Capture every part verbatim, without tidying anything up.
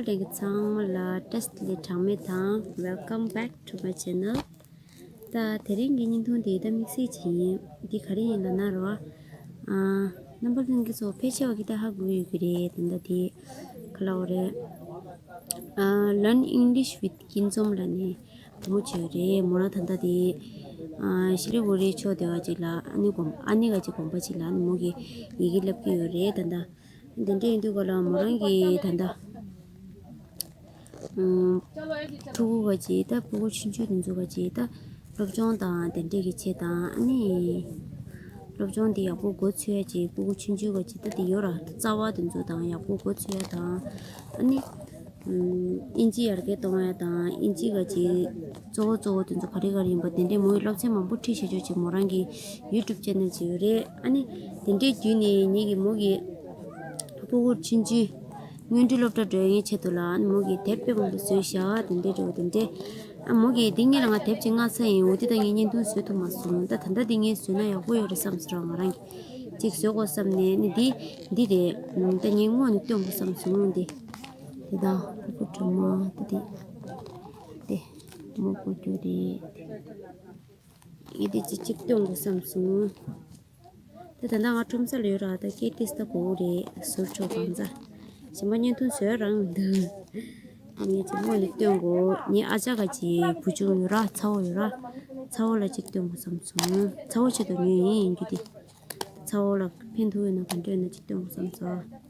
ལྷན་རྒྱས་ཚང་མ་ལ་བཀྲ་ཤིས་བདེ་ལེགས་གྲངས་མེད་དང་། Welcome back to my channel. ད་དེ་རིང་གི་བརྙན་ཐུང་དེ་ད་དམིགས་བསལ་ཅིག་ཡིན། འདི་ག་རེ་ཡིན་ལབ་ན་རོ། ཨ། རྣམ་པ་ལྷན་རྒྱས་ཚོ་ཕལ་ཆེ་བ་གིས་ད་ཧ་གོ་ཡོད་ཀྱི་རེད། ད་ལྟ་དེ་ག་ལབ་དགོས་རེད། ཨ། Learn English with Kin Zom ལབ་ནས་བུ་མོ་ཅིག་ཡོད་རེད། མོ་རང་ད་ལྟ་དེ་ཨ། ཤི་ལི་གུ་རི་ཕྱོགས་དེ་བ་ཅིག་ལ་ཨ་ནེ་དགོན། ཨ་ནེ་ག་ཅིག་དགོན་པ་ཅིག་ལ་ཨ་ནི་མོ་གིས་ཡི་གེ་བསླབ་ཀྱི་ཡོད་རེད། ད་ལྟ་དེ་འདྲ་ཡིན་དུས་ག་ལ་མོ་རང་གིས་ད་ལྟ་ཨུམ། ཕྲུ་གུ་ག་ཅིག་ད་ཕྲུ་གུ་ཆུང་ཆུང་དེ་ཚོ་ག་ཅིག་ད་སློབ་སྦྱོང་དང་དེ་འདྲས་ཀྱི་ཆེད་དང་ཨ་ནི་སློབ་སྦྱོང་དེ་ཡག་པོ་འགོ་ཚུགས་ཡ་ཅིག་ཕྲུ་གུ་ཆུང་ཆུང་ག་ཅིག་ད་དེ་ཡོད་ར། རྩ་བ་དེ་ཚོ་དང་ཡག་པོ་འགོ་ཚུགས་ཡ་དང་ཨ་ནི་ཨུམ། ཨིན་ཇི་ཡར་རྒྱས་གཏོང་ཡ་དང་ཨིན་ཇི་ག་ཅིག་གཙོ་བོ་གཙོ་བོ་དེ་ཚོ་ག་རེ་ག་རེ་ཡིན་པ་དེ་འདྲས་མོ་ཡི་སློབ་ཚན་མང་པོ་ཁྲིད་བྱེད་ཆོག་ཅིག་མོ་རང་གི་YouTube channel ཅིག་ཡོད་རེད། ཨ་ནི་དེ་འདྲས་བརྒྱུད་ནས་ངེད་ཀྱི་མོ་གི་ཕྲུ་གུ་ཆུང་ཆུང་སྔོན་འགྲོའི་སློབ་གྲྭ་འགྲོ་ཡའི་ཆེད་དུ་ལ་ཨ་ནི་མོ་གིས་དེབ་དཔེ་མང་པོ་བཟོས་བཞག་དེ་འདྲས་འགྲོ་དེ་འདྲས། ཨ་མོ་གིས་འདི་སྔོན་ལ་ང་དེབ་ཅིག་མངགས་ཚར་ཡིན། འོ་དེ་ད་ངས་བརྙན་ཐུང་བཟོ་ཐུབ་མ་སོང་། ད་ད་ལྟ་འདི་ངས་བཟོས་ན་ཡག་པོ་ཡོད་རེད་བསམ་སོང་ར། ང་རང་གིས་ཅིག་བཟོ་དགོས་བསམ་ནས་ནི་འདི་འདི་རེད། ད་ངས་སྔོན་ནས་སྟོན་དགོས་བསམ་སོང་འདི། དེ་དང་ཕྲུ་གུ་སྒྲོལ་མ་ད་དེ་དེ་མོ་བཀོད་རྒྱུ་རེད། ངས་དེ་ཅིག་ཅིག་སྟོན་དགོས་བསམ་སོང་། ད་ད་ལྟ་ང་ཁྲོམ་ས་ལ་ཡོད་ར། ད་སྐད་ཏིས་ད་གོ་རེད། ཟུར་ཕྱོགས་གང་ཚ། གཞན་པ་བརྙན་ཐུང་བཟོས་རང་འདུག་ངས་ཅིག་སྔོན་ནས་སྟོན་དགོས། ངའི་ཨ་ཅག་ག་ཅིག་བུ་ཆུང་ཡོད་ར། ཚ་བོ་ཡོད་ར། ཚ་བོ་ལ་ཅིག་སྟོན་དགོས་བསམ་སོང་། ཚ་བོ་ཆེད་དུ་ཉོས་ཡིན་ཡིན་རྒྱུ་དེ། ཚ་བོ་ལ་ཕན་ཐོགས་ཡོད་ན་ག་འདྲ་ཡོད་ན་ཅིག་སྟོན་དགོས་བསམ་སོང་།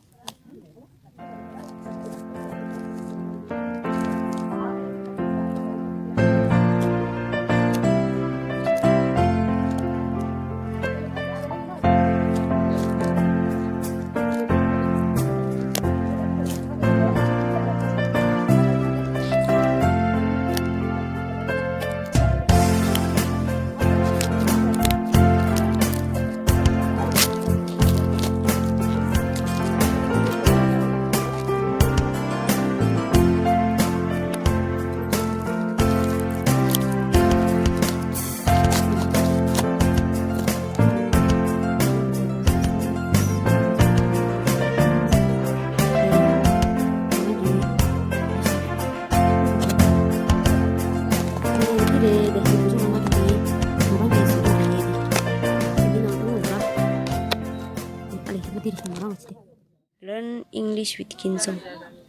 Learn English with Kin Zom.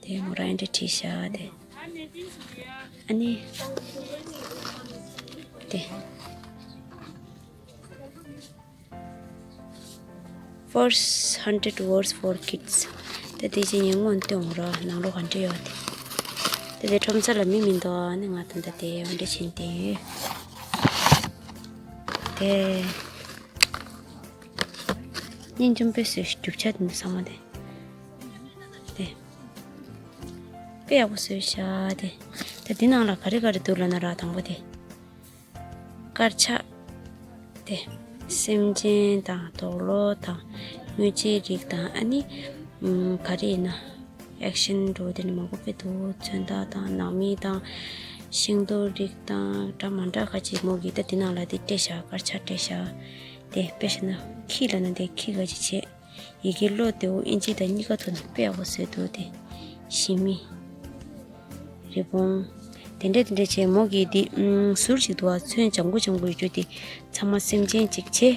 དེ་མོ་རང་འདྲ་བྲིས་ཤག་དེ། ཨ་ནི། དེ། First hundred words for kids. དེ་དེ་ཅི་ཉིན་སྔོན་སྟོན་ར་ནང་ལོགས་ག་འདྲ་ཡོད་དེ། དེ་དེ་ཁྲོམ་ས་ལ་མི་མི་འདུག་ཨ་ནི་ང་ད་ལྟ་དེ་འོ་འདྲ་ཕྱིན་དེ་ཡོད། དེ། སྙན་ཆུང་དཔེ་བཟོས་ཤིག་རྒྱུ་ཆ་དེ་ཚང་མ་དེ། དེ། དཔེ་ཡག་པོ་བཟོས་ཤག་དེ། ད་འདི་ནང་ལ་ག་རེ་ག་རེ་འདུག་ལབ་ན་ར་དང་པོ་དེ། དཀར་ཆག་དེ། སེམས་ཅན་དང་དུག་ལོག་དང་དངོས་རྫས་རིགས་དང་ཨ་ནི། ཨུམ། ག་རེ་ཡིན་ན། ཨེག་ཤན་འགྲོ་དེ་ནི་མང་པོ་དཔེ་འདུག་མཚོན་རྟགས་དང་ནང་མི་དང་། ཤིང་ཏོག་རིགས་དང་འདྲ་མ་འདྲ་ག་ཅིག་མོ་གིས་ད་འདི་ནང་ལ་དེ་སྤྲད་བཞག་དཀར་ཆག་སྤྲད་བཞག་དེ་དཔེ་བཞག་ན་ཁྱི་ལབ་ན་དེ་ཁྱི་ག་ཅིག་བྱེད། ཡི་གེ་བློ་བདེ་བོ་ཨིན་ཇི་དང་གཉིས་ཀ་ཐོག་ནས་དཔེ་ཡག་པོ་བཟོས་འདུག་དེ། ཞི་མི། རི་བོང་། དེ་འདྲས་དེ་འདྲས་བྱས་མོ་གིས་འདི་ཨུམ་ཟུར་ཅིག་འདུག་ཨ། ཚོན་ལྗང་གུ་ལྗང་གུ་ཡོད་རྒྱུ་དེ་ཚང་མ་སེམས་ཅན་ཅིག་བྱས།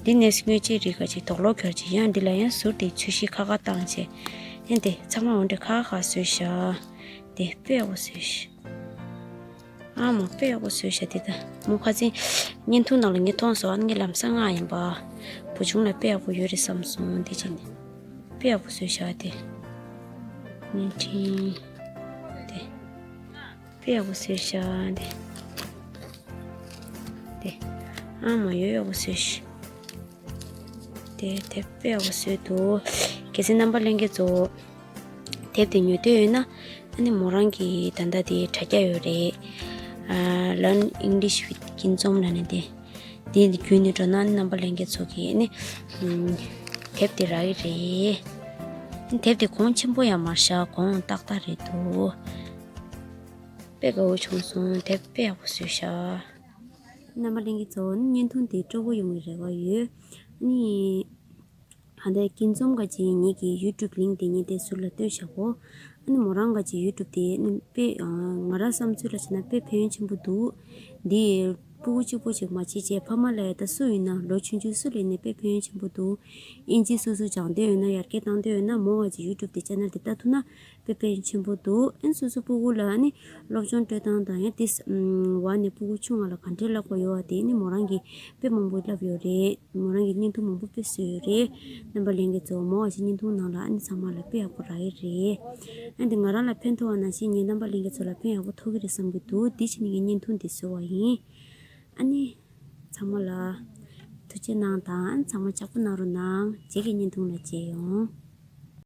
འདི་ནས་དངོས་རྫས་རིགས་ག་ཅིག་དུག་ལོག་གྱོར་ཅིག་ཡང་འདི་ལ་ཡང་ཟུར་དེ་ཚོས་གཞི་ཁ་ཁ་བཏང་བྱས། ཡང་དེ་ཚང་མ་འོ་འདྲས་ཁ་ཁ་བཟོས་བཞག་དེ་དཔེ་ཡག་པོ་བཟོས་ཤག་ཨ་མ་དཔེ་ཡག་པོ་བཟོས་ཤག་དེ་ད་མོ་ཁ་སང་བརྙན་ཐུང་ནང་ལ་ངས་མཐོང་སོང་། ཨ་ནི་ངས་ལམ་སང་མངགས་ཡིན་པ། བུ་ཆུང་ལ་དཔེ་ཡག་པོ་ཡོད་རེད་བསམ་སོང་། དེ་བྱས་ནས་དཔེ་ཡག་པོ་བཟོས་ཤག་དེ། བརྙན་འཕྲིན། དེ། དཔེ་ཡག་པོ་བཟོས་ཤག་དེ། དེ། ཨ་མ་ཡོད་ཡག་པོ་བཟོས་ཤག་དེ་དེབ་དཔེ་ཡག་པོ་བཟོས་འདུག་གལ་སྲིད་རྣམ་པ་ལྷན་རྒྱས་ཚོ་དེབ་དེ་ཉོ་འདོད་ཡོད་ན་ཨ་ནི་མོ་རང་གི་ད་ལྟ་དེ་དྲ་རྒྱ་ཡོད་རེད། ཨ། Learn English with Kin Zom ལབ་ནས་དེ། དེ་བརྒྱུད་ནས་འགྲོ་ན་ཨ་ནི་རྣམ་པ་ལྷན་རྒྱས་ཚོ་གིས་ཨ་ནི་དེབ་དེ་རག་གི་རེད། དེབ་དེ་གོང་ཆེན་པོ་ཡང་མ་བཞག་གོང་ཏག་ཏག་རེད་འདུག་དཔེ་དགའ་བོ་བྱུང་སོང་། དེབ་དཔེ་ཡག་པོ་བཟོས་ཤག་རྣམ་པ་ལྷན་རྒྱས་ཚོ་ནི་བརྙན་ཐུང་དེ་སྤྲོ་པོ་ཡོང་བའི་རེ་བ་ཡོད། ཨ་ནི། ད་ལྟ་སྐྱིད་འཛོམས་ག་ཅིག་ངེད་ཀྱི་ཡུ་ཊུབ་ལིང་དེ་ངས་དེ་ཟུར་ལ་བཏོན་བཞག་གོ། ཨ་ནི་མོ་རང་ག་ཅིག་ཡུ་ཊུབ་དེ་ཨ་ནི་དཔེ་ང་རང་བསམ་ཚུལ་ལ་བྱས་ན་དཔེ་ཕན་ཡོན་ཆེན་པོ་འདུག། འདི་སྤུ་གུ་གཅིག་པོ་ཅིག་མ་བྱེད་བྱས་ཕ་མ་ལ་ཡ་ད་སུ་ཡིན་ན་ལོ་ཆུང་ཆུང་སུ་ལ་ཡིན་ནའི་དཔེ་ཕན་ཡོན་ཆེན་པོ་འདུག། ཨིན་ཇི་སོ་སོ་སྦྱང་འདོད་ཡོད་ན་ཡར་རྒྱས་བཏང་འདོད་ཡོད་ན་མོ་ག་ཅིག་ཡུ་ཊུབ་དེ་ཆེ་ནལ་དེ་ལྟ་ཐུབ་ན་དཔེ་ཕན་ཡོན་ཆེན་པོ་འདུག། ཨ་ནི་སོ་སོ་སྤུ་གུ་ལ་ཨ་ནི་སློབ་སྦྱོང་སྤྲོད་སྟངས་དང་ཡང་དེ་བ་ནས་སྤུ་གུ་ཆུང་བ་ལ་ག་འདྲས་བསླབ་དགོས་ཡོད་པ་དེ་ཨ་ནི་མོ་རང་གིས་དཔེ་མང་པོ་བསླབས་ཡོད་རེད། མོ་རང་གིས་བརྙན་ཐུང་མང་པོ་དཔེ་བཟོས་ཡོད་རེད། རྣམ་པ་ལྷན་རྒྱས་ཚོ་མོ་ག་ཅིག་བརྙན་ཐུང་ནང་ལ་ཨ་ནི་ཚང་མ་ལ་དཔེ་ཡག་པོ་རག་གི་རེད། ཨ་ནི་ང་རང་ལ་ཕན་ཐོགས་པ་ནང་བཞིན་ངས་རྣམ་པ་ལྷན་རྒྱས་ཚོ་ལ་ཕན་ཡག་པོ་ཐོགས་ཀྱི་རེད་བསམ་གྱི་འདུག། འདི་བྱས་ནས་ངས་བརྙན་ཐུང་འདི་བཟོས་པ་ཡིན། ཨ་ནི་ཚང་མ་ལ་ཐུགས་རྗེ་གནང་དང་ཚང་མ་ཅག་པོ་གནང་རོགས་གནང་། རྗེས་ཀྱི་བརྙན་ཐུང་ལ་མཇལ་ཡོང་།